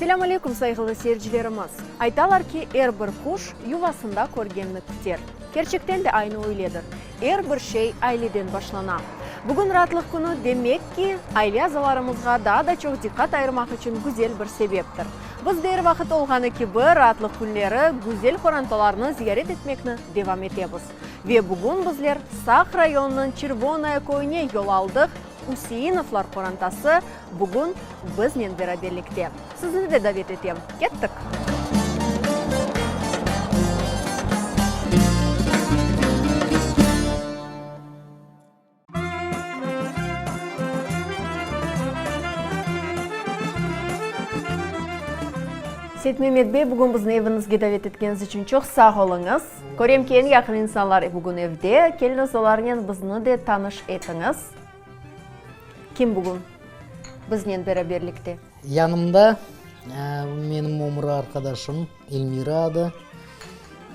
Selâm aleyküm, sayğılı seyircilerimiz! Aytalar ki, er bir quş yuvasında körgenni küter. Kerçekten de aynı öyledir. Er bir şey aileden başlana. Bugün raatlıq künü, demek ki, aile azalarımızğa daa da çoq diqqat ayırmaq içün güzel bir sebeptir. Biz de er vaqıt olğanı kibi, raatlıq künleri güzel qorantalarnı ziyaret etmekni devam etemiz. Ve bugün bizler Saq rayonınıñ Çervonaya köyüne yol aldıq, Üseinovlar qorantası bugün biznen beraberlikte. Sizni de davet etem. Kettik! Seytmemet bey, bugün bizni eviñizge davet etkeniñiz içün çoq sağ oluñız. Körem ki, eñ yaqın insanlar bugün evde. Keliñiz, olarnen bizni de tanış etiñiz. Kim bugün biznen beraberlikte? Yanımda menim ömür arqadaşım Elmira adı.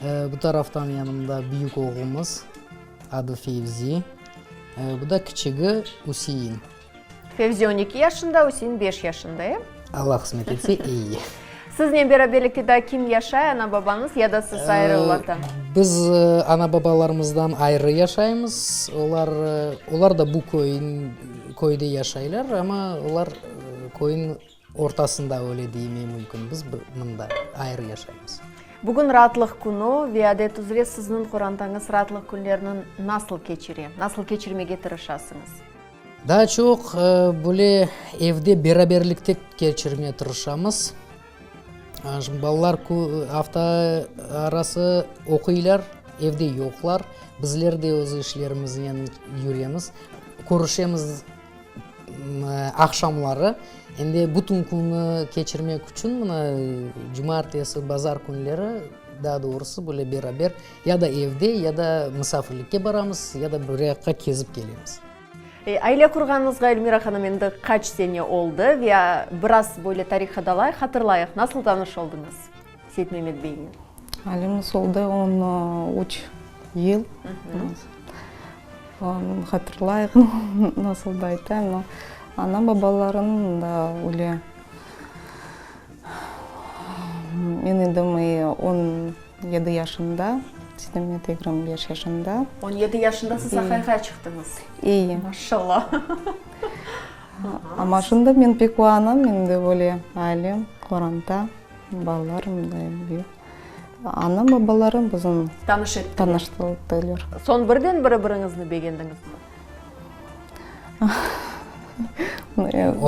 Bu taraftan yanımda büyük oğlumız, adı Fevzi. Bu da kiçigi Üsein. Fevzi on eki yaşında, Üsein beş yaşında, e? Allah qısmet etse, eyi. Siznen beraberlikte daa kim yaşay, ana-babañız ya da siz ayrı olardan? Biz ana-babalarımızdan ayrı yaşaymız. Olar, olar da bu köyde yaşaylar, amma olar köyniñ ortasında, öyle deymey mümkün. Biz mında ayrı yaşaymız. Bugün raatlıq künü ve adet üzre sizniñ qorantañız raatlıq künlerini nasıl keçire, nasıl keçirmege tırışasıñız? Daa çoq böyle evde beraberlikte keçirmege tırışamız. Şimdi balalar afta arası oquylar, evde yoqlar. Bizler de öz işlerimiznen yüremiz. Körüşemiz aqşamları. Endi bütün künni keçirmek içün mına cumaertesi, bazar künleri, daa doğrusı, böyle beraber ya da evde, ya da musafirlikke baramız, ya da bir yaqqa kezip kelemiz. Aile qurğanıñızğa, Elmira hanım, endi qaç sene oldı ve biraz böyle tarihqa dalayıq, hatırlayıq, nasıl tanış oldıñız Seytmemet beynen? Ailemiz oldı on üç yıl. Hatırlayıq, nasıl da aytayım, no, ana-babalarım da öyle, men edim on yedi yaşında, Seytmemet 25 yaşında. 17 yaşında siz aqayğa çıqtıñız. İyi. Maşallah. Amma şimdi men pek quvanam, endi böyle ailem, qoranta, balalarım da büyük. Ana-babalarım bizim Tanış ettiler. Tanıştırdılar. Soñ birden biri-biriñizni begendiñizmi?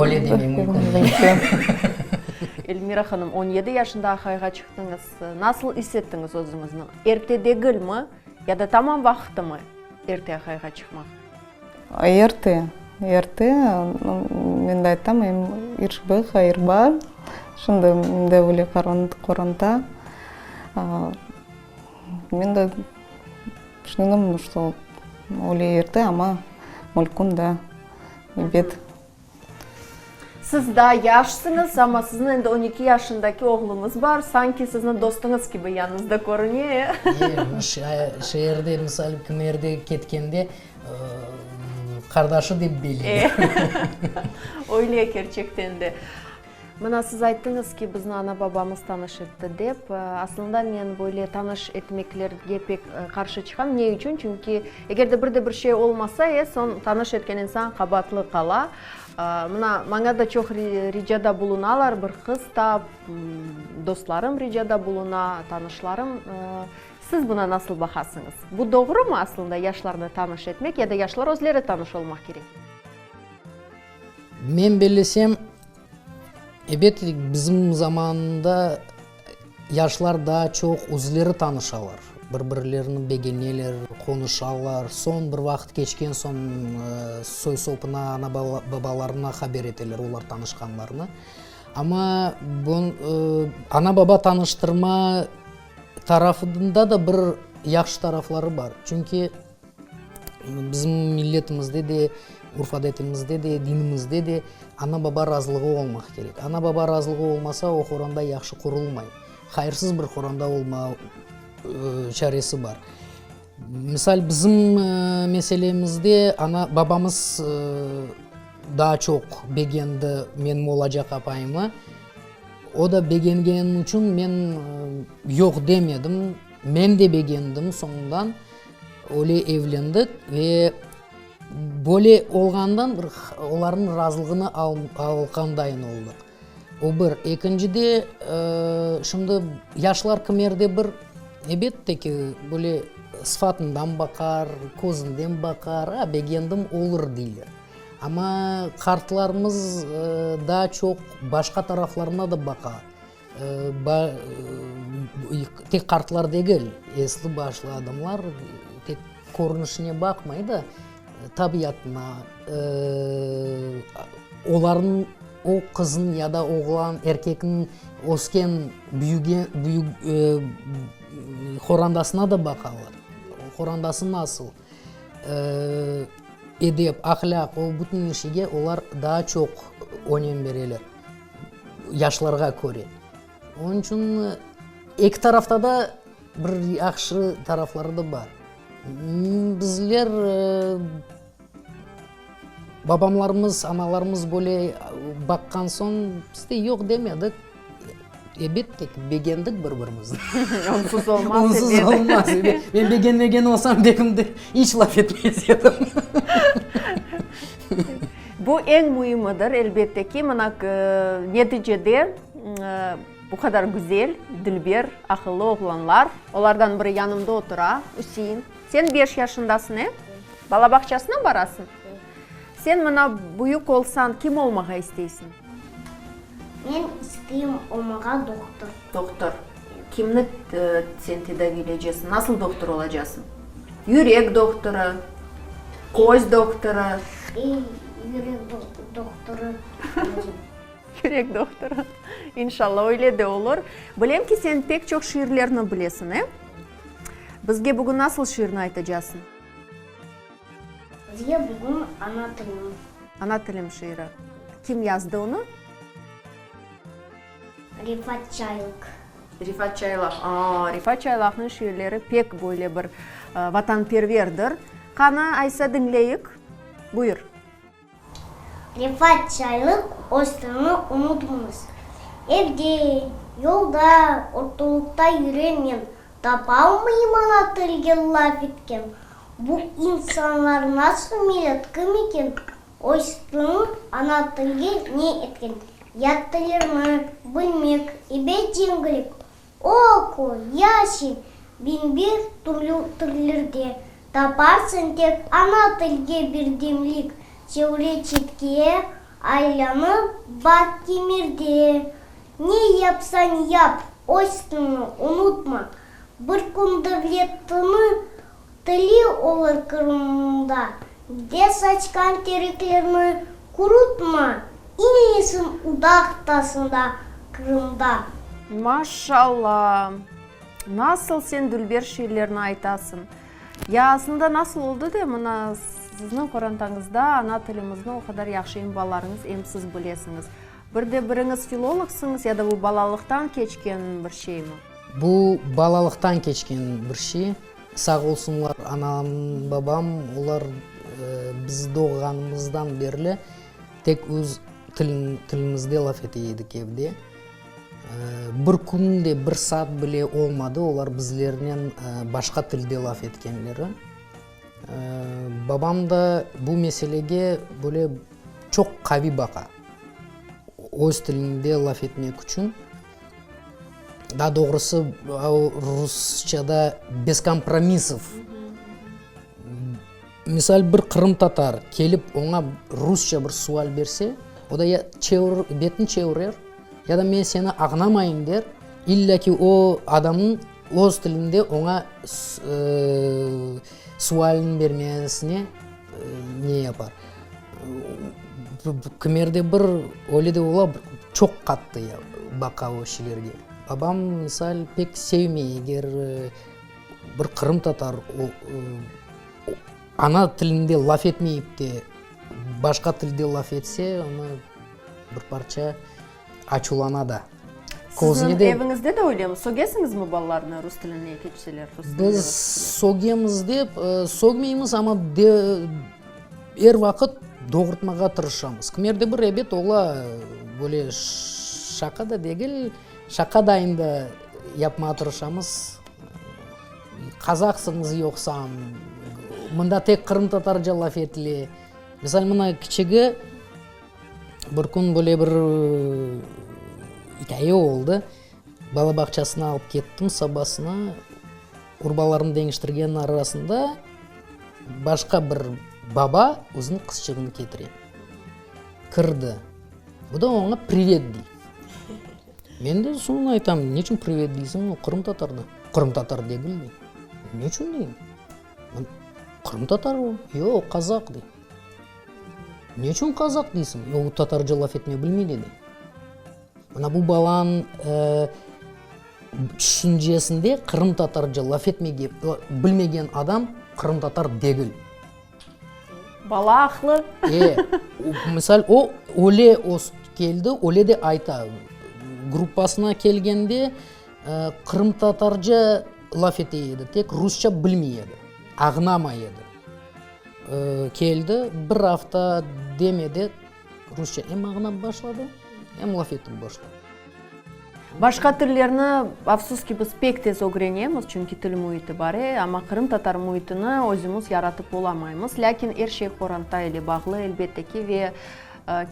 Öyle demey mümkün. Elmira hanım, 17 yaşında aqayğa çıqtıñız. Nasıl is ettiñiz özüñizni? Erte degilmi ya da tamam vaqtımı erte aqayğa çıqmaq? Erte, erte. Men de aytam, em iş bar, hayır bar. Şimdi mende öyle qoranta. Men de tüşündim, şto öyle erte, amma mülkün da, ebet. Siz daa yaşsıñız, amma siziñ endi on eki yaşındaki oğluñız bar, sanki siziñ dostuñız kibi yanıñızda körüne, e? Şeerde, misal, kimerde ketkende, qardaşı dep belli. Öyle, kerçekten de. Mına siz ayttıñız ki, bizni ana-babamız tanış etti dep. Aslında men böyle tanış etmeklerge pek qarşı çıqam. Ne içün? Çünki eger de bir de bir şey olmasa, e, soñ tanış etken insan qabaatlı qala. Mına, maña da çoq ricada bulunalar, bir qız tap, dostlarım ricada buluna, tanışlarım. Siz buna nasıl baqasıñız? Bu doğrumı aslında yaşlarnı tanış etmek ya da yaşlar özleri tanış olmaq kerek? Men bellesem, ebet, bizim zamanında yaşlar daa çoq özleri tanışalar, bir-birlerini begeneler, qonuşalar, soñ bir vaqıt keçken soñ soy-sopuna, ana-babalarına haber eteler olar tanışqanlarını. Amma ana-baba tanıştırma tarafında da bir yahşı tarafları bar, çünki Bizim milletimizde de, urf-adetimizde de, dinimizde de ana-baba razılığı olmaq kerek. Ana-baba razılığı olmasa, o qoranda yahşı qurulmay. Hayırsız bir qoranda olma çaresi bar. Misal, bizim meselemizde ana, babamız daa çoq begendi menim olacaq apayımı. O da begengenim içün men yoq demedim. Men de begendim soñundan. Öyle evlendik ve böyle olğandan bir olarnıñ razılığını alğandayın oldıq. O bir. Ekinci de, şimdi yaşlar kimerde bir, elbette ki, böyle sıfatından baqar, közünden baqar, a, begendim, olur deyler. Amma qartlarımız daa çoq başqa taraflarına da baqa. Tek qartlar degil, esli-başlı adamlar tek körünişine baqmay da, tabiatına, olarnıñ o qıznıñ ya da oğlan, erkekniñ ösken, büyügen, büyük qorandasına da baqalar. Qorandası nasıl? Edep, ahlâq, o bütün şeyge olar daa çoq önem bereler, yaşlarğa köre. Onıñ içün eki tarafta da bir yahşı tarafları da bar. Bizler babamlarımız, analarımız böyle baqqan soñ, biz de yoq demedik. Elbette ki, begendik bir-birimizni. Onsuz olmaz, Onsuz olmaz. Men begenmegen olsam, belkim de iç laf etmez edim. Bu eñ müimidir, elbette ki, mına neticede bu qadar güzel, dülber, aqıllı oğlanlar. Olardan biri yanımda otura, Üsein. Sen beş yaşındasıñ, e? Bala bağçasına barasıñ? Sen mına büyük olsañ, kim olmağa isteysiñ? Men isteyim olmağa dohtur. Dohtur. Kimni sen tedaviyleycesiñ? Nasıl dohtur olacasıñ? Yürek dohturı, köz dohturı? Yürek dohturı olacam. Yürek dohturı. İnşallah, öyle de olur. Bilem ki, sen pek çoq şiirlerni bilesiñ, e? Bizge bugün nasıl şiirni aytacasıñ? Bizge bugün Ana tilim. Ana tilim şiiri. Kim yazdı onı? Refat Çaylıq. Refat Çaylaq. Aa, Refat Çaylaqnıñ şiirleri pek böyle bir vatanperverdir. Qani, aysa diñleyik. Buyur. Refat Çaylıq öz tilini unutmaz. Evde, yolda, ortalıqta yürem men, tapalmayım ana tilge laf etken. Bu insanlar nasıl millet, kim eken, öz tilini ana tilge ne etken? Yat tillerni bilmek ebet yengillik, Oqu, yaşa, 1001 türlü tillerde taparsıñ tek ana tilge birdemlik, Çevre-çetke aylanıp baq kimerde, ne yapsañ yap, öz tilini unutma, bir kün devlet tini tili olur Qırımda, de saçqan tereklerni qurutma, iñlesin udaq tasında Qırımda. Maşallah! Nasıl sen dülber şiirlerni aytasıñ! Ya aslında nasıl oldı de, mına sizniñ qorantañızda ana tilimizni o qadar yahşı em balalarıñız, em siz bilesiñiz. Bir de biriñiz filologsıñız ya da bu balalıqtan keçken bir şeymi? Bu balalıqtan keçken bir şey. Sağ olsunlar anam, babam, olar biz doğğanımızdan berli tek öz tilimizde laf ete edik evde. Bir kün de, bir saat bile olmadı olar bizlernen başqa tilde laf etkenleri. Babam da bu meselege böyle çoq qaviy baqa, öz tilinde laf etmek içün. Daa doğrusı, rusçada bez kompromissov. Misal, bir qırımtatar kelip oña rusça bir sual berse, o da ya çevirir, betini çevirer, ya da men seni añlamayım der, illâ ki o adamnıñ öz tilinde oña sualini bermesine ne yapar. Kimerde bir öyle de ola, çoq qattı baqa o şeylerge. Babam, misal, pek sevmey, eger bir qırımtatar ana tilinde laf etmeyip de, başqa tilde laf etse, onı bir parça açuvlana da. Siziñ eviñizde de öylemi? Sögesiñizmi balalarnı rus tiline keçseler? Biz sögemiz dep, sögmeymiz, amma er vaqıt doğurtmağa tırışamız. Kimerde bir, ebet, ola, böyle. Şaqa da degil, şaqa dayın da yapmağa tırışamız. Qazaqsıñız yoqsam, mında tek qırımtatarca laf etile. Misal, mına kiçigi bir kün böyle bir ikâye oldı. Bala bağçasına alıp kettim sabasına, urbalarını deñiştirgenniñ arasında başqa bir baba özüniñ qızçığını ketire. Kirdi. Bu da oña privet dey. Men de soñra aytam, neçün privet deysiñ, o qırımtatar da. Qırımtatar degil dey. Neçün deyim? Qırımtatar o. Yoq, o qazaq dey. Neçün qazaq deysiñ? O tatarca laf etmege bilmey de dey. Mına bu balanıñ tüşüncesinde qırımtatarca laf etmege bilmegen adam qırımtatar degil. Bala aqlı. E, misal, o öyle keldi, öyle de ayta. Gruppasına kelgende qırımtatarca laf ete edi, tek rusça bilmey edi, añlamay edi. Keldi, bir afta demedi, Rusça em añlap başladı, em laf etip başladı. Başqa tillerni, afsus ki, biz pek tez ögrenemiz, çünki til müiti bar, e, amma qırımtatar müitini özümiz yaratıp olamaymız. Lâkin er şey qoranta ile bağlı, elbette ki, ve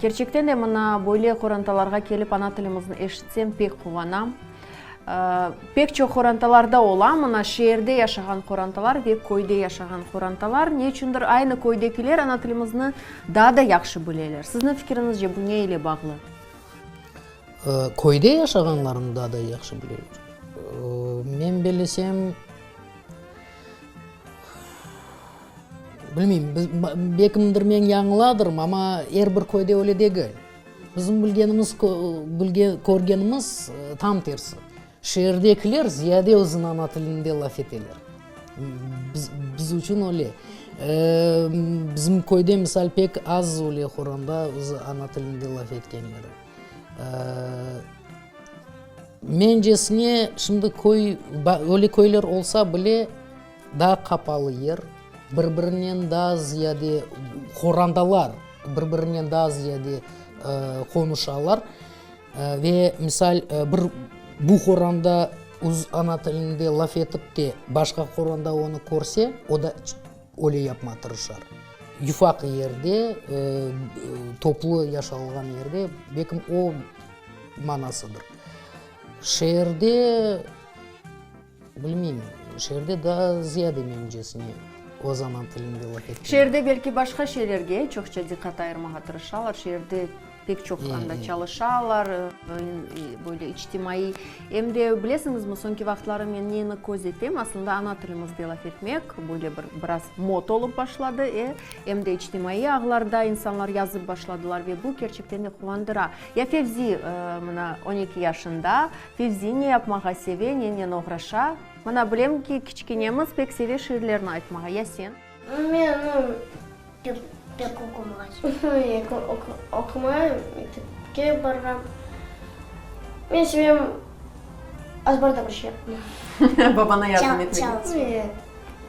kerçekten de mına böyle qorantalarğa kelip ana tilimizni eşitsem pek quvanam. Pek çoq qorantalarda ola, mına şeerde yaşağan qorantalar ve köyde yaşağan qorantalar, ne içündir aynı köydekiler ana tilimizni daa da yahşı bileler. Sizniñ fikiriñizce bu ne ile bağlı? Köyde yaşağanlarnı daa da yahşı bileler. Men bellesem, bilmeyim, belkimdir men yañıladırım, amma er bir köyde öyle degil. Bizim bilgenimiz, körgenimiz tam tersi. Şeerdekiler ziyade özüniñ ana tilinde laf eteler. Biz, biz içün öyle. Bizim köyde, misal, pek az öyle qoranda öz ana tilinde laf etkenleri. Mencesine, şimdi köy, öyle köyler olsa bile, daa qapalı yer, bir-birinen daa ziyade qorandalar bir-birinen daa ziyade qonuşalar ve, misal, bir bu qoranda öz ana tilinde laf etip te, başqa qoranda onı körse, o da öyle yapmağa tırışar. Yufaq yerde, toplu yaşalğan yerde, belkim o manasıdır. Şeerde. Bilmeyim, şeerde daa ziyade mencesine öz ana tilinde laf etken. Şeerde belki başqa şeylerge çoqça diqqat ayırmağa tırışalar, şeerde pek çoq anda çalışalar, böyle içtimaiy. Em de bilesiñizmi, soñki vaqıtları men neni köz etem, aslında ana tilimizde laf etmek böyle bir biraz mod olıp başladı, e, em de içtimaiy ağlarda insanlar yazıp başladılar ve bu kerçekten de quvandıra. Ya Fevzi, mına, 12 yaşında, Fevzi ne yapmağa seve, nenen oğraşa? Mına, bilem ki, kiçkenemiz pek seve şiirlerni aytmağa. Ya sen? Men pek pek oqumağa sevem. Oqumayım, mektepke baram. Men sevem azbarda bir şey yapmağa. Babana yardım etmege. Çalışmağa.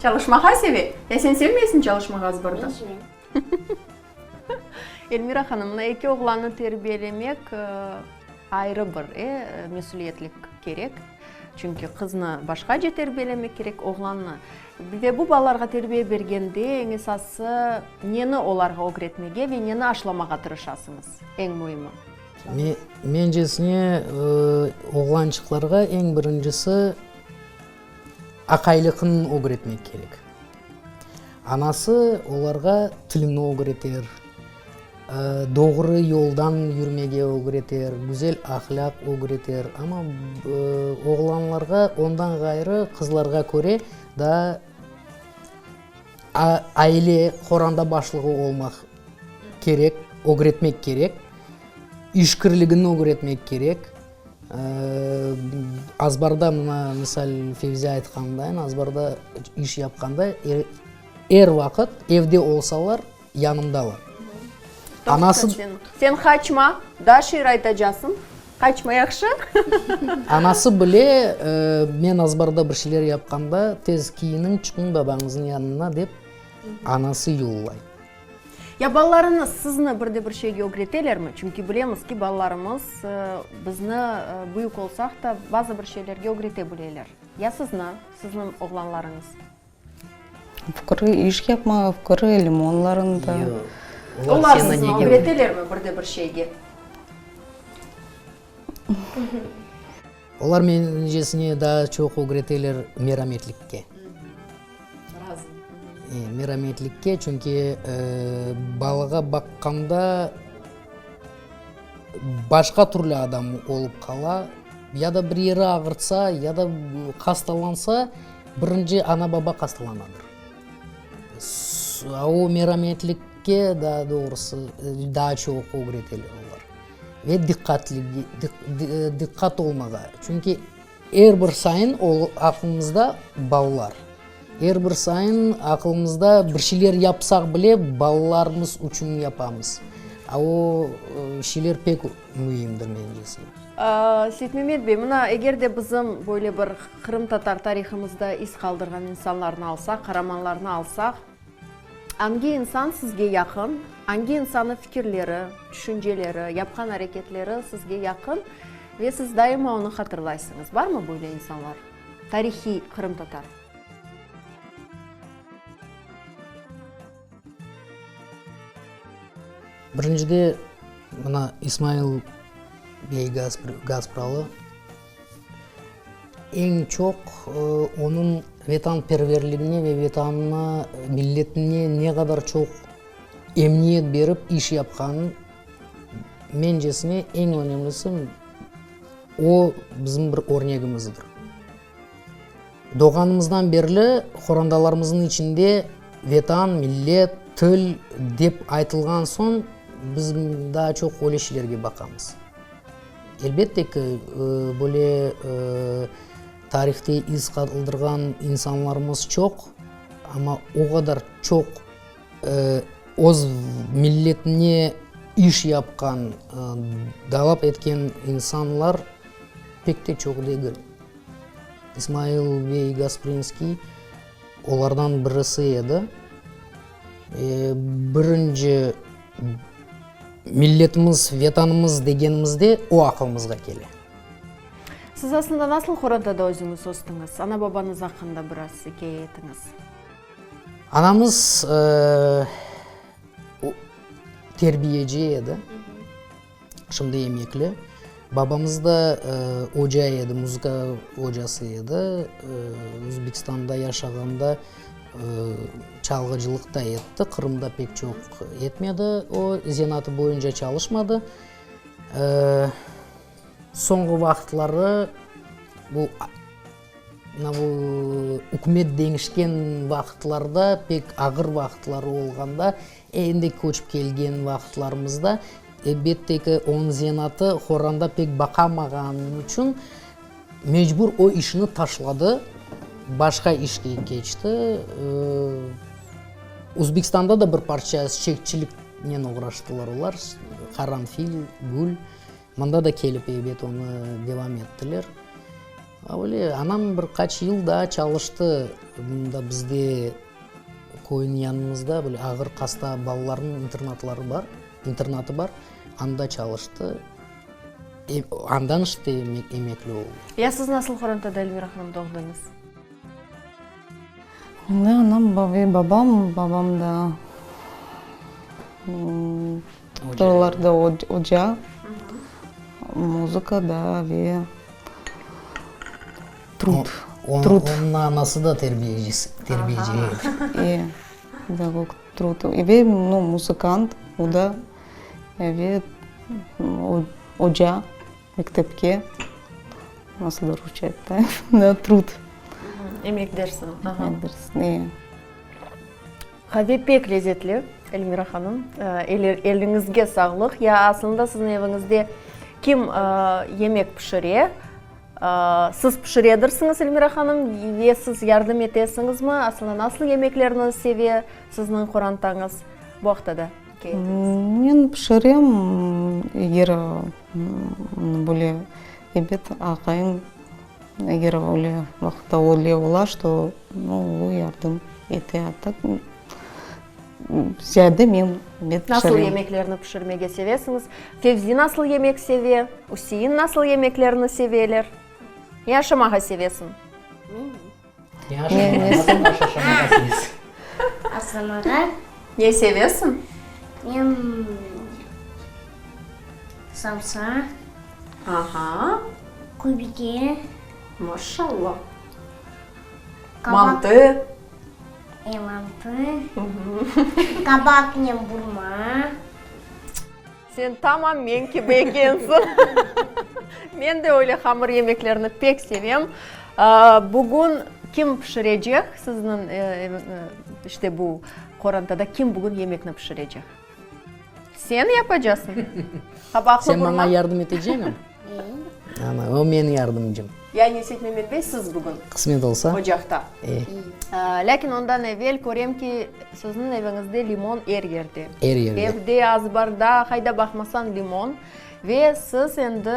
Çalışmağa seve? Ya sen sevmeysiñ çalışmağa azbarda? Men sevem. Elmira hanım, mına eki oğlannı terbiyelemek ayrı bir, e, mesüliyetlik kerek. Çünki qıznı başqace terbiyelemek kerek, oğlannı. Ve bu balalarğa terbiye bergende, eñ esası, neni olarğa ögretmege ve neni aşlamağa tırışasıñız, eñ müimi? Mencesine, oğlançıqlarğa eñ birincisi aqaylıqnı ögretmek kerek. Anası olarğa tilini ögreter, doğru yoldan yürmege ögreter, güzel ahlâq ögreter. Amma oğlanlarğa ondan ğayrı, qızlarğa köre daa aile, qoranda başlığı olmaq kerek, ögretmek kerek, işkirligini ögretmek kerek. Azbarda, mına, misal, Fevzi aytqanday, azbarda iş yapqanda er vaqıt evde olsalar, yanımdalar. Anası. Sen qaçma, daa şiir aytacasıñ. Qaçma, yahşı? Anası bile, men azbarda bir şeyler yapqanda, tez kiyiniñ, çıqıñ babañıznıñ yanına, dep, anası yollay. Ya balalarıñız sizni bir de bir şeyge ögretelermi? Çünki bilemiz ki, balalarımız bizni büyük olsaq da bazı bir şeylerge ögrete bileler. Ya sizni, sizniñ oğlanlarıñız? Fıkırı iş yapmağa, fıkırı limonlarında. Yoq. Olar sizni ögretelermi bir de bir şeyge? Olar mencesine daa çoq ögreteler merametlikke. Razım. Merametlikke, çünki balağa baqqanda başqa türlü adam olıp qala, ya da bir yeri ağırtsa, ya da hastalansa, birinci ana-baba hastalanadır. O merametlikke, daa doğrusı, daa çoq ögreteler olar. Ve diqqatligi, diqqat olmağa. Çünki er bir sayın aqlımızda balalar. Er bir sayın aqlımızda bir şeyler yapsaq bile, balalarımız içün yapamız. A o şeyler pek müimdir mencesine. Seytmemet bey, mına eger de bizim böyle bir qırımtatar tarihımızda iz qaldırğan insanlarnı alsaq, qaramanlarnı alsaq, Angi insan sizge yaqın? Angi insannıñ fikirleri, tüşünceleri, yapqan areketleri sizge yaqın ve siz daima onı hatırlaysıñız? Barmı böyle insanlar, tarihiy qırımtatar? Birincide, mına İsmail bey Gaspralı. Eñ çoq onıñ vetanperverligine ve Vetanına, milletine ne qadar çoq emniyet berip iş yapqanı, mencesine, eñ önemlisi, o bizim bir örnegimizdir. Doğğanımızdan berli qorantalarımıznıñ içinde Vetan, millet, til dep aytılğan soñ, biz daa çoq öyle şeylerge baqamız. Elbette ki, böyle tarihte iz qaldırğan insanlarımız çoq, amma o qadar çoq öz milletine iş yapqan, dalap etken insanlar pek te çoq degil. İsmail bey Gasprinskiy olardan birisi edi. Birinci milletimiz, Vetanımız degenimizde o aqılımızğa kele. Siz aslında nasıl qorantada özüñiz östiñiz? Ana-babañız aqqında biraz ikâye etiñiz. Anamız terbiyeci edi. Şimdi emekli. Babamız da oca edi, muzıka ocası edi. Özbekistanda yaşağanda çalğıcılıq da etti. Qırımda pek çoq etmedi o, zenaatı boyunca çalışmadı. Soñğı vaqıtları bu mına bu ükümet deñişken vaqıtlarda, pek ağır vaqıtları olğanda, endi köçip kelgen vaqıtlarımızda, elbette ki, onıñ zenaatı horanda pek baqamağanı içün mecbur o işni taşladı, başqa işke keçti. Özbekistanda da bir parça çiçekçiliknen oğraştılar olar, qaranfil, gül. Mında da kelip ebet onı devam ettiler. Öyle, anam bir qaç yıl daa çalıştı mında bizde köyniñ yanımızda böyle ağır hasta balalarnıñ internatları bar, internatı bar, anda çalıştı. Andan işte emekli oldı. Ya siz nasıl qorantada, Elmira hanım, doğdıñız? Mende anam ve babam, babam da olar da oca, muzıka da ve trud, trud. Onıñ anası da terbiyecisi, terbiyeci edi. E, pedagog, trud. Ve, nu, muzıkant, o da, ve oca. Mektepke, nasıl da rusça aytayım, trud. Emek dersin. Emek dersin, e. Qave pek lezetli, Elmira hanım. Eliñizge sağlıq. Ya aslında siziñ eviñizde kim yemek pişire? Siz pişiredirsiñiz, Elmira hanım, ve siz yardım etesiñizmi? Aslında nasıl yemeklerni seve sizniñ qorantañız? Bu aqta da ikâye etiñiz. Men pişirem, eger Böyle, ebet, aqayım eger öyle vaqıtta öyle ola, şto, nu, o yardım ete, a tak. Ziyade men bet Nasıl pişirem. yemeklerni pişirmege sevesiñiz? Fevzi nasıl yemek seve? Üsein nasıl yemeklerni seveler? Ne aşamağa sevesiñ? Ne aşamağa, nasıl aş aşamağa sevesiñ? Aşamağa. Ne sevesiñ? Men samsa. Aha. Kübike. Maşallah. Mantı. E, mantı. Qabaqnen burma. Sen tamam men kibi ekensiñ. Men de öyle hamır yemeklerini pek sevem. Bugün kim pişirecek sizniñ, işte bu qorantada kim bugün yemekni pişirecek? Sen yapacasıñ? Qabaqlı Sen burma? maña yardım eteceñmi? Ana, o menim yardımcım. Yani, Seytmemet bey, siz bugün. Qısmet olsa. Ocaqta. E. Lâkin ondan evel körem ki, sizniñ eviñizde limon er yerde. Er yerde. Evde, azbarda, qayda baqmasañ limon. Ve siz endi,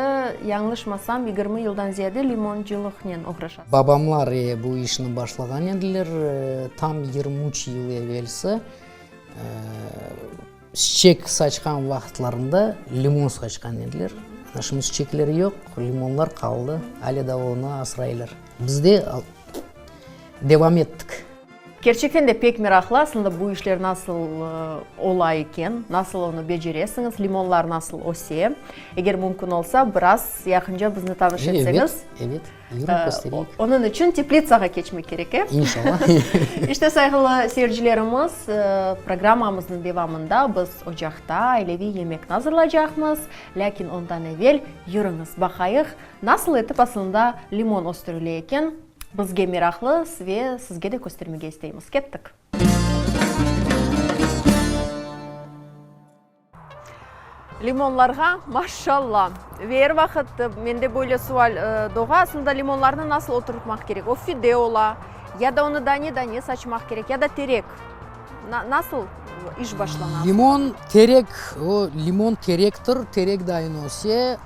yañlışmasam, 20 yıldan ziyade limoncılıqnen oğraşasıñız. Babamlar e, bu işni başlağan ediler tam 23 yıl evelsi. Çiçek saçqan vaqıtlarında limon saçqan ediler. Ana şimdi çiçekler yoq, limonlar qaldı, ale da onı asraylar. Biz de devam ettik. Kerçekten de pek meraqlı aslında bu işler nasıl ola eken, nasıl onı beceresiñiz, limonlar nasıl öse. Eger mümkün olsa, biraz yaqınca bizni tanış etseñiz. Ebet, ebet. Yürü köstereyik. Onıñ içün teplitsağa keçmek kerek, e? İnşallah. İşte, sayğılı seyircilerimiz, programmamıznıñ devamında biz ocaqta aileviy yemekni azırlaycaqmız. Lâkin ondan evel yürüñiz, baqayıq, nasıl etip aslında limon östürile eken. Bizge meraqlı ve sizge de köstermege isteymiz. Kettik. Limonlarğa maşşalla! Ve er vaqıt mende böyle sual doğa, aslında limonlarnı nasıl oturtmaq kerek? O fide ola, ya da onı dane-dane saçmaq kerek, ya da terek? Nasıl iş başlana? Limon terek, o limon terektir, terek dayın öse.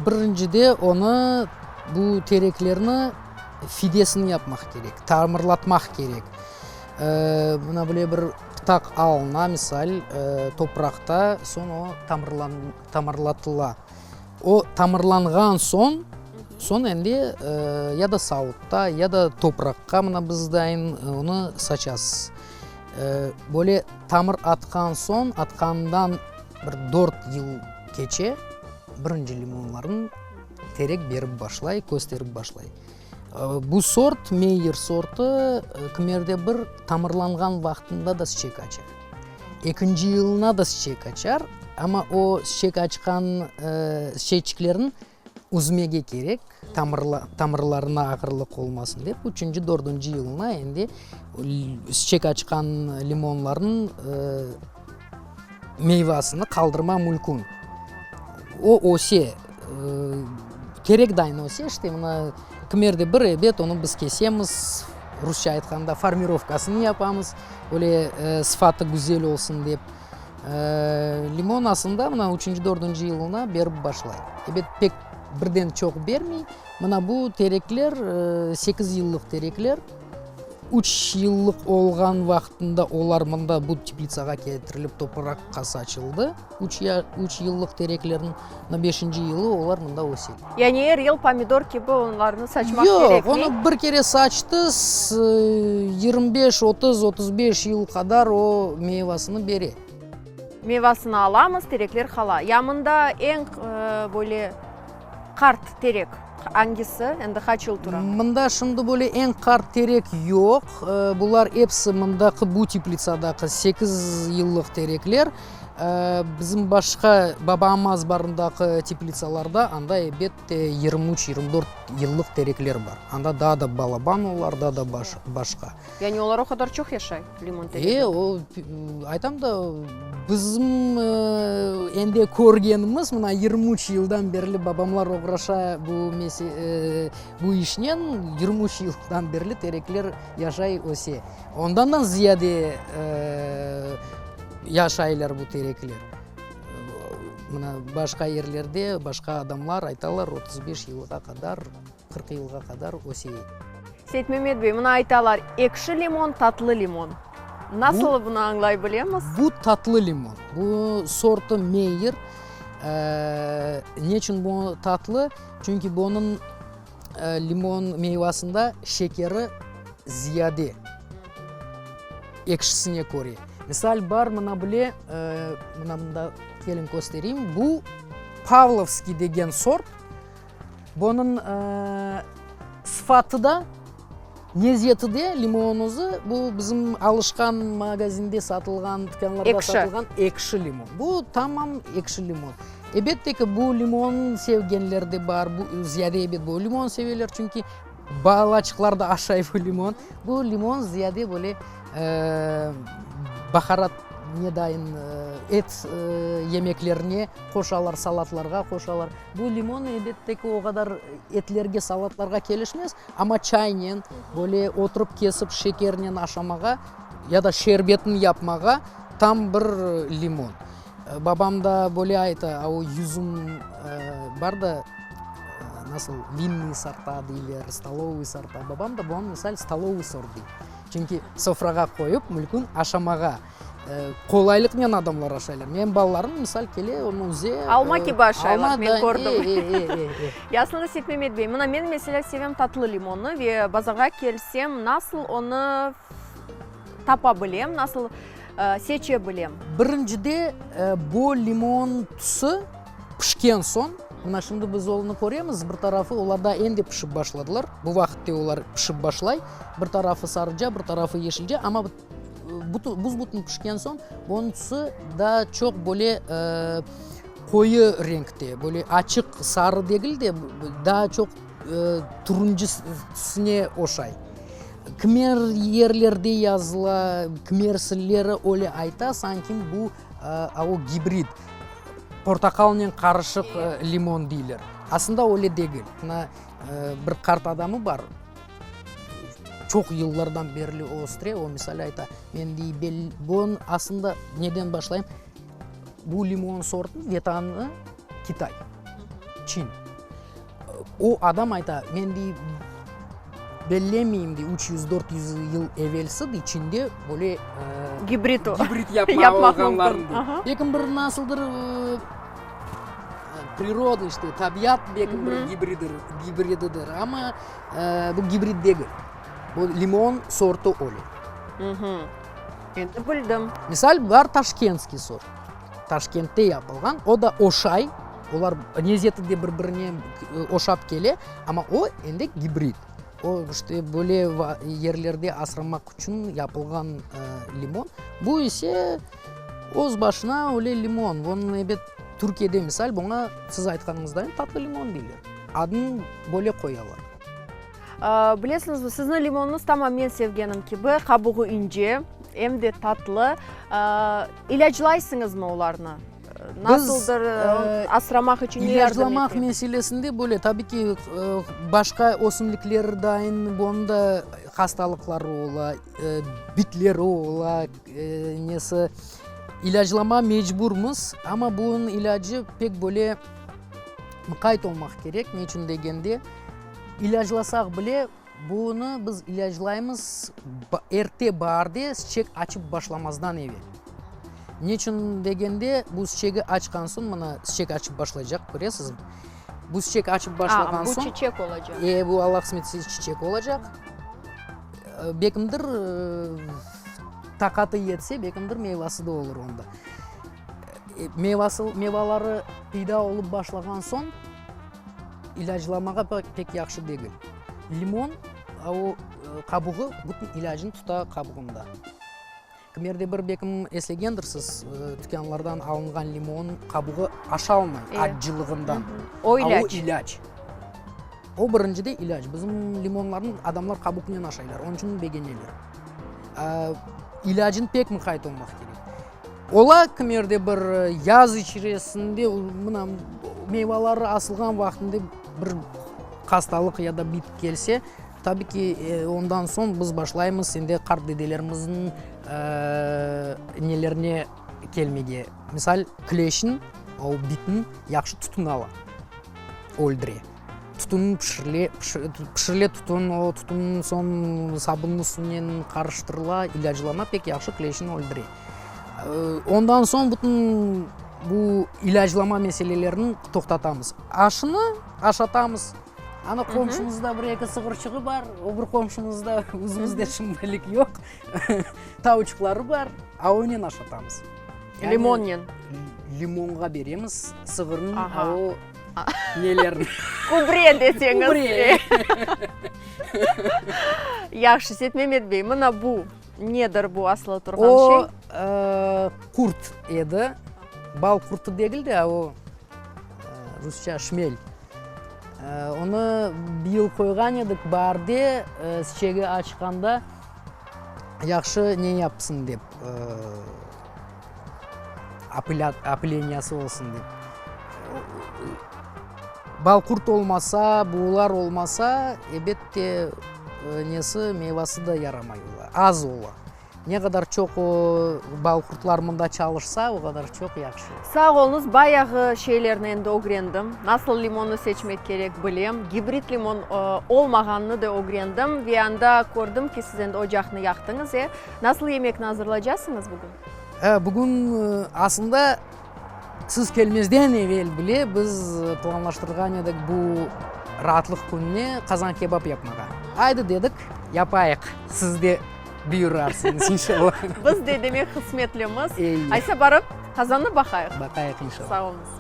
Birincide onı, bu tereklerni fidesini yapmaq kerek, tamırlatmaq kerek. Mına böyle bir pıtaq alına, misal, topraqta, soñ o tamırlatıla. O tamırlanğan soñ, soñ endi ya da savutta, ya da topraqqa mına biz dayın onı saçasız. Böyle tamır atqan soñ, atqandan bir dört yıl keçe, birinci limonlarnı terek berip başlay, kösterip başlay. Bu sort, Meyer sortı, kimerde bir tamırlanğan vaqtında da çiçek açar. Ekinci yılına da çiçek açar, amma o çiçek açqan çiçekçiklerni üzmege kerek, tamırlarına ağırlıq olmasın dep. Üçünci, dördünci yılına endi çiçek açqan limonlarnıñ meyvasını qaldırma mülkün. O öse, terek dayın öse, işte, mına, kimerde bir, ebet, onı biz kesemiz, rusça aytqanda, formirovkasını yapamız, öyle sıfatı güzel olsun dep. Limon aslında, mına, üçünci, dördünci yılına berip başlay. Ebet, pek birden çoq bermey. Mına bu terekler sekiz yıllıq terekler. Üç yıllıq olğan vaqtında olar mında bu teplitsağa ketirilip topraqqa saçıldı. Üç üç yıllıq tereklerniñ, mına beşinci yılı olar mında öse. Yani er yıl pomidor kibi onlarnı saçmaq kerekmey? Yoq, onı bir kere saçtı, 25, 30, 35 yıl qadar o meyvasını bere. Meyvasını alamız, terekler qala. Ya mında eñ böyle Qart terek angisi? Endi qaç yıl tura? Mında şimdi böyle eñ qart terek yoq. Bular episi mındaki bu teplitsadaki sekiz yıllıq terekler. Bizim başqa babam azbarındaki teplitsalarda anda ebet 23, 24 yıllıq terekler bar. Anda daa da balaban olar, daa da başqa. Yani olar o qadar çoq yaşay, limon teregi? E, o, aytam da, bizim endi körgenimiz, mına 23 yıldan berli babamlar oğraşa bu bu işnen, 23 yıldan berli terekler yaşay, öse. Ondan da ziyade yaşaylar bu terekler. Mına başqa yerlerde başqa adamlar aytalar, 35 yılğa qadar. 40 yılğa qadar öse. Seytmemet bey, mına aytalar, ekşi limon, tatlı limon. Nasıl bunı añlay bilemiz? Bu tatlı limon. Bu sortı Meyer. Neçün bu tatlı? Çünki bunıñ limon meyvasında şekeri ziyade ekşisine köre. Misal, bar mına bile, mına mında keliñ köstereyim, bu Pavlovskiy degen sort. Bunıñ sıfatı da, nezeti de limon özü, bu bizim alışqan magazinde satılğan, tükânlarda satılğan ekşi limon. Bu tamam ekşi limon. Ebette ki, bu limon sevgenler de bar, bu ziyade ebet bu limon seveler, çünki balaçıqlar da aşay bu limon. Bu limon ziyade böyle baharat ne dayın et yemeklerine qoşalar, salatlarğa qoşalar. Bu limon, elbette ki, o qadar etlerge, salatlarğa kelişmez, amma çaynen, böyle oturıp kesip şekernen aşamağa ya da şerbetini yapmağa tam bir limon. Babam da böyle ayta, a o yüzüm bar da, nasıl, vinnıy sorta deyler, stolovıy sorta, babam da buña misal stolovıy sort dey. Çünki sofrağa qoyıp mülkün aşamağa. Qolaylıqnen adamlar aşaylar. Menim balalarım, misal, kele, onı üze. Alma kibi aşaylar, men kördim. Yaslında, Seytmemet bey, mına men, meselâ, sevem tatlı limonnı ve bazarğa kelsem, nasıl onı tapa bilem, nasıl seçe bilem? Birincide, bu limon tüsü pişken soñ, mına şimdi biz onı köremiz, bir tarafı olar daa endi pişip başladılar, bu vaqıtte olar pişip başlay, bir tarafı sarıca, bir tarafı yeşilce, amma Buz-bütün pişken soñ, onıñ tüsü daa çoq böyle qoyu renkte, böyle açıq sarı degil de, daa çoq turuncı tüsüne oşay. Kimer yerlerde yazıla, kimersileri öyle ayta, sanki bu o gibrid, portaqalnen qarışıq limon deyler. Aslında öyle degil. Mına bir qart adamı bar. Çoq yıllardan berli o östüre, o misal ayta, men dey, bel, bunıñ aslında neden başlayım, bu limon sortınıñ vetanı Kitay, Çin. O adam ayta, men dey, bellemeyim dey, 300, 400 yıl evelsi dey, Çinde böyle gibrid, gibrid yapmaq olğanlarını dey. Lekin bir nasıldır priroda işte, tabiat belki bir gibridir, gibrididir, amma bu gibrid degil. Bu limon sortu öyle. Endi bildim. Misal, bar taşkentskiy sort. Taşkentte yapılğan, o da oşay, olar lezeti de bir-birine oşap kele, amma o endi gibrid. O, işte, böyle yerlerde asramaq içün yapılğan limon. Bu ise öz başına öyle limon. Bunı, ebet, Türkiyede, misal, buña, siz aytqanıñızday, tatlı limon deyler. Adını böyle qoyalar. Bilesiñizmi, siziñ limonıñız tamam men sevgenim kibi, qabuğı ince, em de tatlı. İlâclaysıñızmı olarnı? Nasıldır asramaq içün ne yardım ete? İlâclamaq meselesinde böyle, tabii ki, başqa ösümlikler dayın bunıñ da hastalıqları ola, bitleri ola, nesi. İlâclama mecburmız, amma bunıñ ilâcı pek böyle mıqayt olmaq kerek, ne içün degende, ilâclasaq bile, Bunı biz ilâclaymız erte baarde, çiçek açıp başlamazdan evel. Neçün degende, bu çiçegi açqan soñ, mına çiçek açıp başlaycaq, köresizmi? Bu çiçek açıp başlağan soñ. Bu çiçek olacaq. E, bu Allah qısmet etse çiçek olacaq. Bekimdir taqatı yetse, bekimdir meyvası da olur onda. Meyvası, meyvaları peyda olıp başlağan soñ, İlâclamağa pek yahşı degil. Limon, o qabuğı, bütün ilâcını tuta qabuğında. Kimerde bir belkim eslegendirsiz, tükânlardan alınğan limon qabuğı aşalmay accılığından. O ilâc. O ilâc. O birincide ilâc. Bizim limonlarnı adamlar qabuqnen aşaylar, onıñ içün begeneler. İlâcını pek mıqayt olmaq kerek. Ola kimerde bir yaz içerisinde mına meyvaları asılğan vaqtında bir hastalıq ya da bit kelse, tabi ki, ondan soñ biz başlaymız endi qart dedelerimizniñ nelerine kelmege. Misal, kleşniñ, o bitniñ yahşı tütün ala, öldüre. Tütün pişirile, pişirile tütün, o tütün soñ sabunlı suvnen qarıştırıla, ilâclana, pek yahşı kleşni öldüre. Ondan soñ bütün bu ilâclama meselelerini toqtatamız. Aşını aşatamız. Ana qomşumızda bir eki sığırçığı bar, o bir qomşumızda özümizde şimdilik yoq, tavuçıqları bar, a onen aşatamız. Limonnen. Limonğa beremiz sığırnıñ a o nelerini. Kübre deseñiz. Kübre. Yahşı, Seytmemet bey, mına bu nedir bu asılı turğan şey? O qurt edi. Bal qurtı degil de, a o rusça şmel. Onı bir yıl qoyğan edik baarde, çiçegi açqanda yahşı ne yapsın dep, opıleniyası olsun dep. Balqurt olmasa, buğular olmasa, ebette, nesi, meyvası da yaramay ola, az ola. Ne qadar çoq o balqurtlar mında çalışsa, o qadar çoq yahşı. Sağ oluñız, bayağı şeylerni endi ögrendim. Nasıl limonnı seçmek kerek bilem, gibrid limon olmağanını da ögrendim ve anda kördim ki, siz endi ocaqnı yaqtıñız, e? Nasıl yemekni azırlaycasıñız bugün? Bugün aslında siz kelmezden evel bile biz planlaştırğan edik bu raatlıq kününe qazan kebap yapmağa. Aydı dedik, yapayıq, siz de buyurarsıñız inşallah. Biz de demek qısmetlimiz. Eyi. Aysa barıp qazannı baqayıq. Baqayıq inşallah. Sağ oluñız.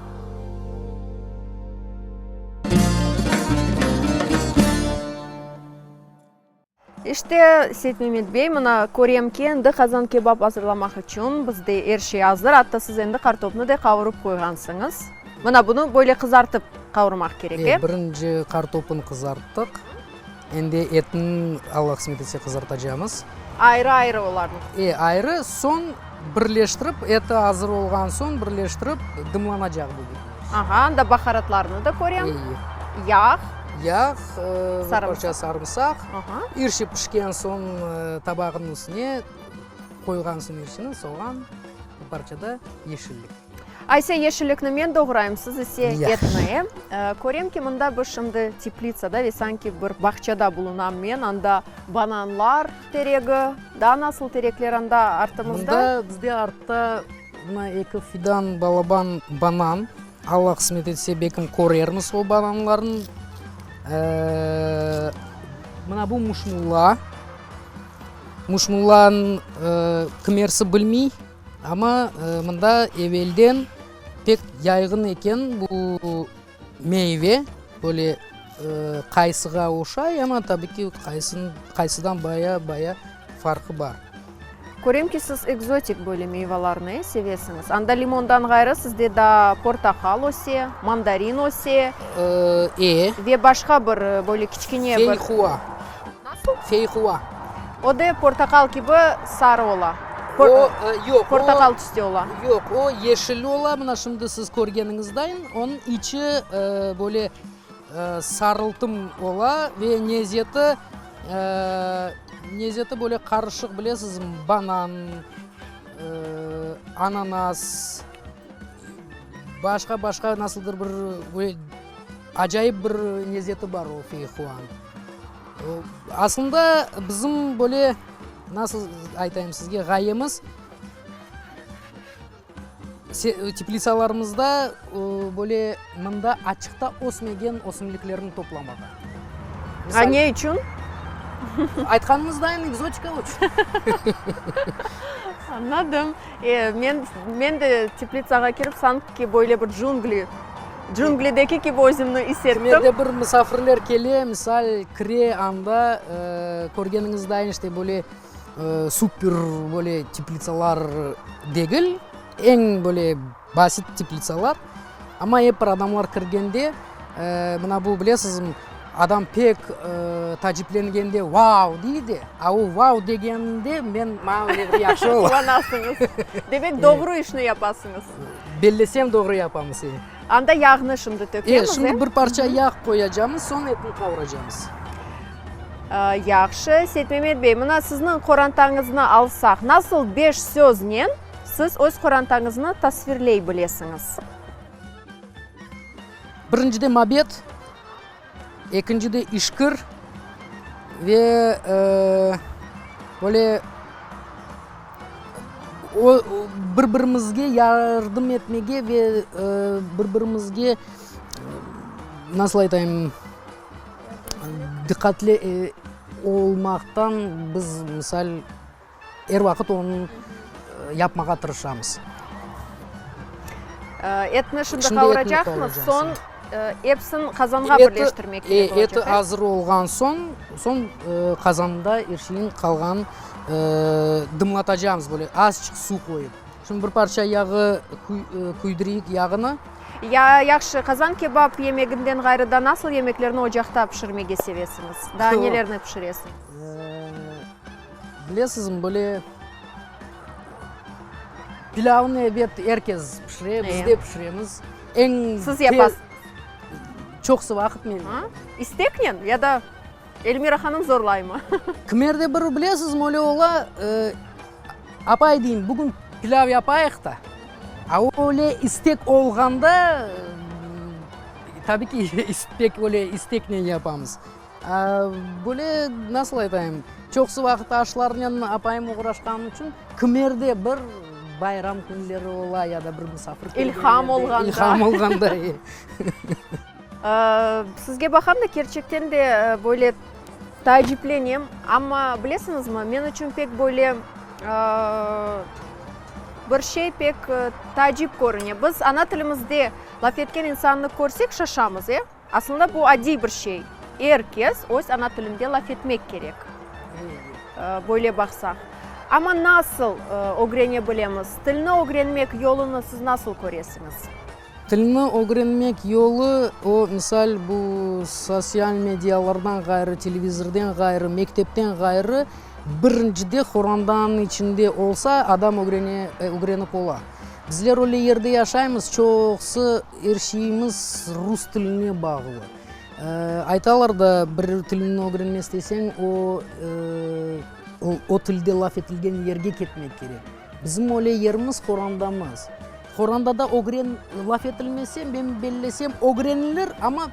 İşte, Seytmemet bey, mına körem ki, endi qazan kebap azırlamaq içün bizde er şey azır, atta siz endi qartopnı da qavurıp qoyğansıñız. Mına bunı böyle qızartıp qavurmaq kerek, e? E, birinci qartopnı qızarttıq. Endi etni, Alla qısmet etse, qızartacamız. Ayrı-ayrı olarnı. E, ayrı, soñ birleştirip, eti azır olğan soñ birleştirip dımlanacaq bu bütün. Aha, anda baharatlarnı da körem. Eyi. Yağ. Yağ, bir parça sarımsaq. Aha. İrşi pişken soñ tabağınıñ üstüne qoyğan soñ irşini, soğan, bir parça da yeşillik. Aysa yeşillikni men doğrayım, siz ise etni, e? Körem ki, mında biz şimdi teplitsada ve sanki bir bağçada bulunam men, anda bananlar teregi, daa nasıl terekler anda artımızda? Mında bizde artta mına eki fidan balaban banan, Alla qısmet etse, belkim körermiz o bananlarnı. Mına bu muşmulla, muşmullanıñ kimersi bilmey. Amma mında evelden pek yayğın eken bu meyve, böyle qaysığa oşay, amma tabi ki, qaysıdan baya-baya farqı bar. Körem ki, siz ekzotik böyle meyvalarnı sevesiñiz. Anda limondan ğayrı sizde daa portaqal öse, mandarin öse. E. Ve başqa bir böyle kiçkene bir. Feyhua. Nasıl? Feyhua. O da portaqal kibi sarı ola. O, yoq, o. Portaqal tüste ola. Yoq, o yeşil ola, mına şimdi siz körgeniñizdayın, onıñ içi böyle sarıltım ola ve nezeti, nezeti böyle qarışıq, bilesizmi, banan, ananas, başqa-başqa nasıldır bir böyle acayip bir nezeti bar o feyhuanıñ. Aslında bizim böyle, nasıl aytayım sizge, ğayemiz, teplitsalarımızda böyle mında açıqta ösmegen ösümliklerni toplamağa. A ne içün? Aytqanımızdayın, ekzotika içün. Añladım. Men, men de teplitsağa kirip, sanki böyle bir cüngli, cünglideki kibi özümni is ettim. Kimerde bir musafirler kele, misal, kire anda, körgeniñizdayın, işte, böyle super böyle teplitsalar degil, eñ böyle basit teplitsalar. Amma ep bir adamlar kirgende, mına bu, bilesizmi, adam pek taciplengende vau dey de, a o vau degeninde men, maña öyle bir yahşı ola. Quvanasıñız. Demek, doğru işni yapasıñız. Bellesem, doğru yapamız, e. Anda yağnı şimdi tökemiz, e? Şimdi bir parça yağ qoyacamız, soñ etni qavuracamız. Yahşı. Seytmemet bey, mına sizniñ qorantañıznı alsaq, nasıl beş söznen Siz öz qorantañıznı tasvirley bilesiñiz. Birincide mabet. Ekincide işkir ve böyle bir-birimizge yardım etmege ve bir-birimizge, nasıl aytayım, diqqatli olmaqtan biz, misal, Er vaqıt onı yapmağa tırışamız. Etni şimdi qavuracaqmız, soñ epsin qazanğa birleştirmek kerek olacaq. Eti azır olğan soñ, soñ qazanda er şeyin qalğanın dımlatacağımız, böyle azçıq suv qoyıp. Şimdi bir parça yağı küydüreyik yağını. Ya, yahşı, qazan kebap yemeginden ğayrı da nasıl yemeklerni ocaqta pişirmege sevesiñiz? Daa nelerni pişiresiñiz? Bilesizmi, böyle pilâvnı ebet er kes pişire, biz de pişiremiz. Eñ Siz yapasız. Çoqusı vaqıt men. İsteknen ya da Elmira hanım zorlaymı? Kimerde bir bilesizmi, öyle ola, apay deyim, bugün pilâv yapayıq da. A öyle istek olğanda, tabii ki, pek öyle isteknen yapamız. Böyle, nasıl aytayım, çoqusı vaqıt aşlarnen apayım oğraşqanım içün, kimerde bir bayram künleri ola ya da bir musafir kelgende. İlham olğanda. İlham olğanda, e. Sizge baqam da, kerçekten de böyle taaciplenem. Amma bilesiñizmi, men içün pek böyle bir şey pek taacip körüne. Biz ana tilimizde laf etken insannı körsek şaşamız, e? Aslında bu adiy bir şey, er kes öz ana tilinde laf etmek kerek, böyle baqsaq. Amma nasıl ögrene bilemiz? Tilni ögrenmek yolunı siz nasıl köresiñiz? Tilni ögrenmek yolu, o, misal, bu sosyal medialardan ğayrı, televizordan ğayrı, mektepten ğayrı, birincide qorantanıñ içinde olsa, adam ögrene, ögrenip ola. Bizler öyle yerde yaşaymız, çoqusı er şeyimiz rus tiline bağlı. Aytalar da, bir tilni ögrenmek isteseñ, o, o tilde laf etilgen yerge ketmek kerek. Bizim öyle yerimiz qorandamız. Qorandada ögren, laf etilmese, men bellesem, ögrenilir, amma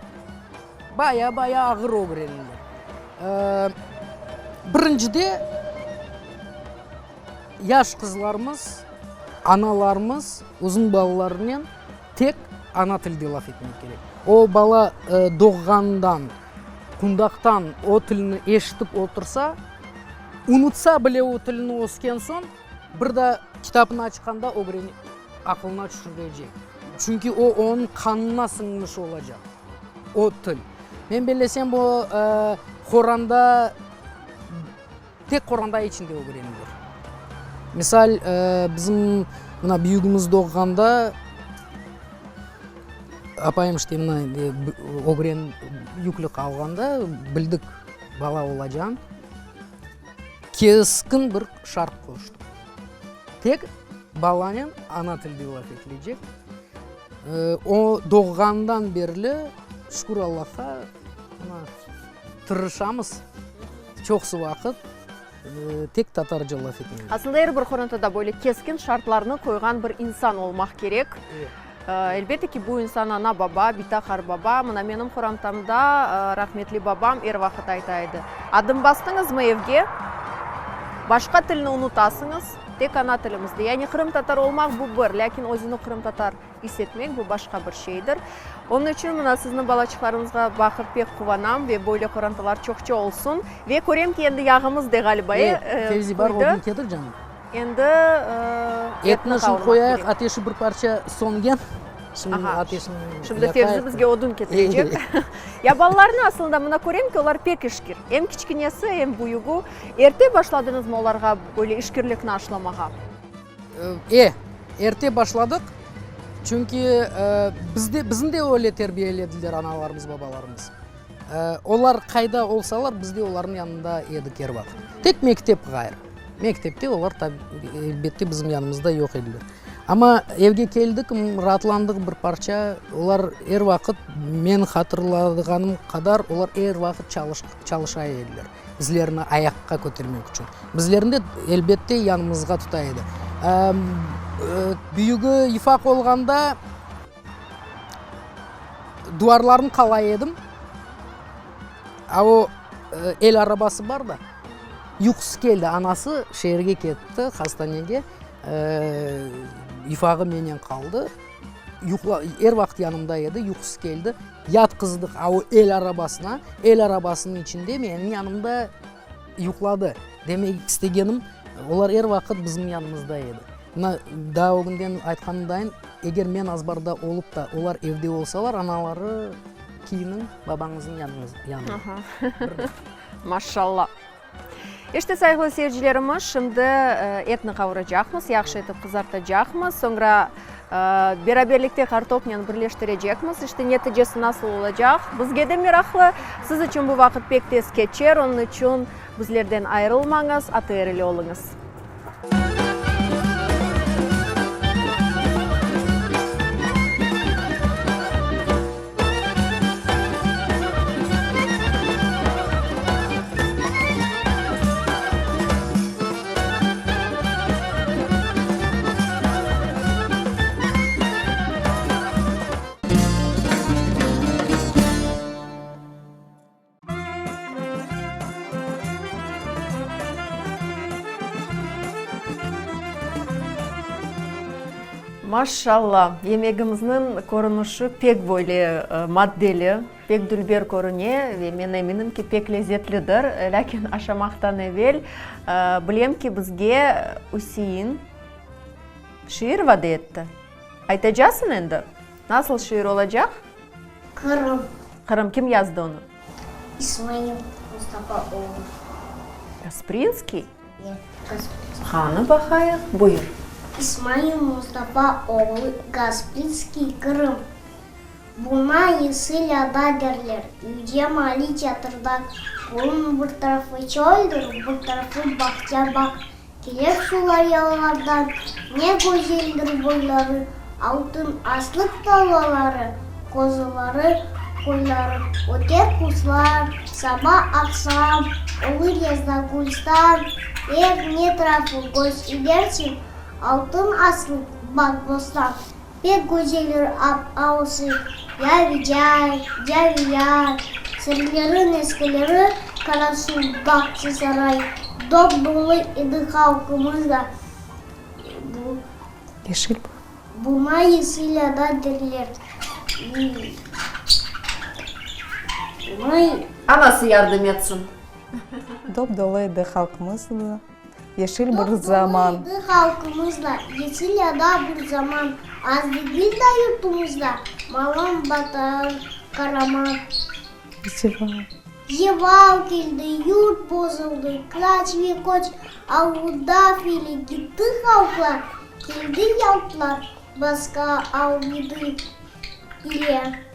baya-baya ağır ögrenilir. Birincide, Yaş qızlarımız, analarımız uzun balalarınen tek ana tilde laf etmek kerek. O bala doğğanından, qundaqtan o tilni eşitip otursa, unutsa bile o tilni ösken soñ, bir daa kitapnı açqanda ögrene, aqılına tüşürecek. Çünki o onıñ qanına siñmiş olacaq, o til. Men bellesem, bu qoranda. Tek qoranta içinde ögrenilir. Misal, bizim mına büyügimiz doğğanda, apayım işte mına ögren, yüklü qalğanda bildik bala olacağın, keskin bir şart qoştıq. Tek balanen ana tilde laf etilecek. O doğğandan berli, şükür Allahqa, mına tırışamız. Çoqusı vaqıt tek tatarca laf etmege. Aslında er bir qorantada böyle keskin şartlarnı qoyğan bir insan olmaq kerek. Elbette ki, bu insan ana-baba, bita-qarbaba. Mına menim qorantamda rahmetli babam er vaqıt ayta edi, Adım bastıñızmı evge, başqa tilni unutasıñız, tek ana tilimizde. Yani qırımtatar olmaq bu bir, lâkin özüni qırımtatar İs etmek, bu başqa bir şeydir. Onıñ içün mına siziñ balaçıqlarıñızğa baqıp pek quvanam ve böyle qorantalar çoqça olsun. Ve körem ki, endi yağımız de ğaliba, e, Fevzi, bar, quydı. odun ketir, canım. Endi etni Etni şimdi qavurmaq qoyayıq, kerek. ateşi bir parça söngen. Şimdi Aha, ateşni şimdi Fevzi yaqayıq. bizge odun ketirecek. Ya balalarnı aslında mına körem ki, olar pek işkir. Em kiçkinesi, em büyügi. Erte başladıñızmı olarğa böyle işkirlikni aşlamağa? E, erte başladıq, çünki bizde, bizni de öyle terbiyelediler analarımız, babalarımız. Olar qayda olsalar, biz de olarnıñ yanında edik er vaqıt. Tek mektep ğayrı. Mektepte olar, elbette, bizim yanımızda yoq ediler. Amma evge keldik, raatlandıq bir parça. Olar er vaqıt, men hatırladığanım qadar, olar er vaqıt çalışa ediler. Bizlerni ayaqqa kötermek içün. Bizlerni de, elbette, yanımızğa tuta edi. Büyügi yufaq olğanda duvarlarnı qalay edim. A o el arabası bar da, yuqusı keldi, anası şeerge ketti, hastanege, yufağı menen qaldı, yuqla, er vaqıt yanımda edi, yuqusı keldi, yatqızdıq a o el arabasına, el arabasınıñ içinde menim yanımda yuqladı. Demek istegenim, olar er vaqıt bizim yanımızda edi. Mına, daa ögünden aytqanımdayın, eger men azbarda olıp da, olar evde olsalar, anaları kiyiniñ, babañıznıñ yanına. Maşşalla. İşte, sayğılı seyircilerimiz, şimdi etni qavuracaqmız, yahşı etip qızartacaqmız, soñra beraberlikte qartopnen birleştirecekmiz. İşte, neticesi nasıl olacaq, bizge de meraqlı. Siz içün bu vaqıt pek tez keçer, onıñ içün bizlerden ayırılmañız, ATR ile oluñız. Maşşalla, yemegimizniñ körünişi pek böyle maddeli, pek dülber körüne ve men eminim ki, pek lezetlidir. Lâkin aşamaqtan evel bilem ki, bizge Üsein şiir vade etti. Aytacasıñ endi? Nasıl şiir olacaq? Qırım. Qırım. Kim yazdı onı? İsmail Mustafa oğlu. Gasprinskiy? Yoq, Gasprinskiy. Qanı baqayıq, buyur. İsmail Mustafa oğlu Gasprinskiy Qırım. Buna Yesil ada derler, yüce mali çatırda, Bunıñ bir tarafı çöldir, bir tarafı bağça-bağ. Keler suvlar yalılardan, ne güzeldir boyları, Altın aslıq tarlaları, qozuları, qoyları. Öter quşlar, saba, aqşam, olur yazda gülistan, Er ne tarafı köz idersiñ, altın aslıq bağ-bostan. Pek güzeldir ap-avusı, Yavicay, Caviyar, Sırların eskileri, Qarasuv, Bağçasaray, Dop-dolu edi halqımız da. Bu, Yeşil. Buna yeşil ada derler. Anası yardım etsin. Dop-dolu edi halqımız da. Yeşil bir zaman. Dop-dolu edi halqımız da, yeşil ada bir zaman, Az degil da yurtumızda malan batır, qaraman. Zeval. Zeval keldi, yurt bozuldı, qıraç ve köç avudav ile gitti halqlar, keldi yaltlar başqa avdı ile.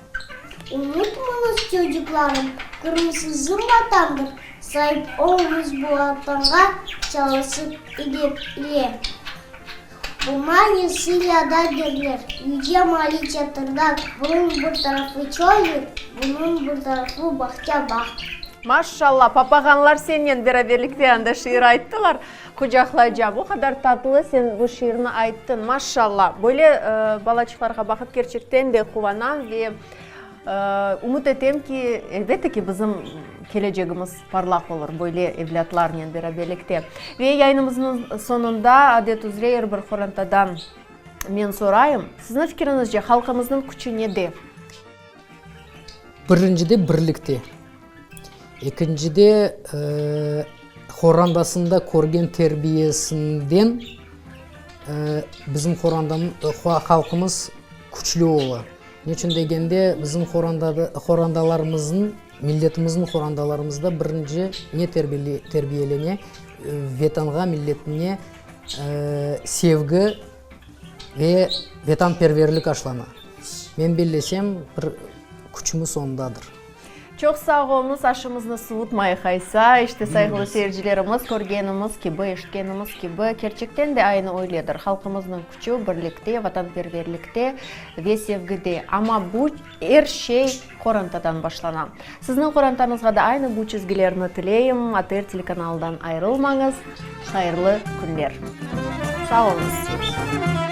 Unutmañız, çocuqlarım, Qırım siziñ Vatandır, saip oluñız bu Vatanğa çalışıp edep ile. Buña Yeşil ada derler, yüce mali çatırda, bunıñ bir tarafı çöldir, bunıñ bir tarafı bağça-bağ. Maşşalla, papağanlar sennen beraberlikte anda şiir ayttılar. Qucaqlaycam. O qadar tatlı sen bu şiirni ayttıñ, maşşalla. Böyle balaçıqlarğa baqıp kerçekten de quvanam ve ümüt etem ki, elbette ki, bizim kelecegimiz parlaq olur böyle evlâtlarnen beraberlikte. Ve yayınımıznıñ soñunda adet üzre er bir qorantadan men sorayım, sizniñ fikiriñizce halqımıznıñ küçü nede? Birincide birlikte. Ekincide, qorandasında körgen terbiyesinden bizim halqımız küçlü ola. Neçün degende, bizim qorandalarımıznıñ, milletimizniñ qorandalarımızda birinci ne terbiyelene? Vetanğa, milletine sevgi ve vetanperverlik aşlana. Men bellesem, bir küçümiz ondadır. Çoq sağ oluñız, aşımıznı suvutmayıq aysa. İşte, sayğılı seyircilerimiz, körgenimiz kibi, eşitkenimiz kibi, kerçekten de aynı öyledir. Halqımıznıñ küçü birlikte, vatanperverlikte ve sevgide. Amma bu er şey qorantadan başlana. Sizniñ qorantañızğa da aynı bu çizgilerni tileyim. ATR telekanalından ayırılmañız. Hayırlı künler. Sağ oluñız.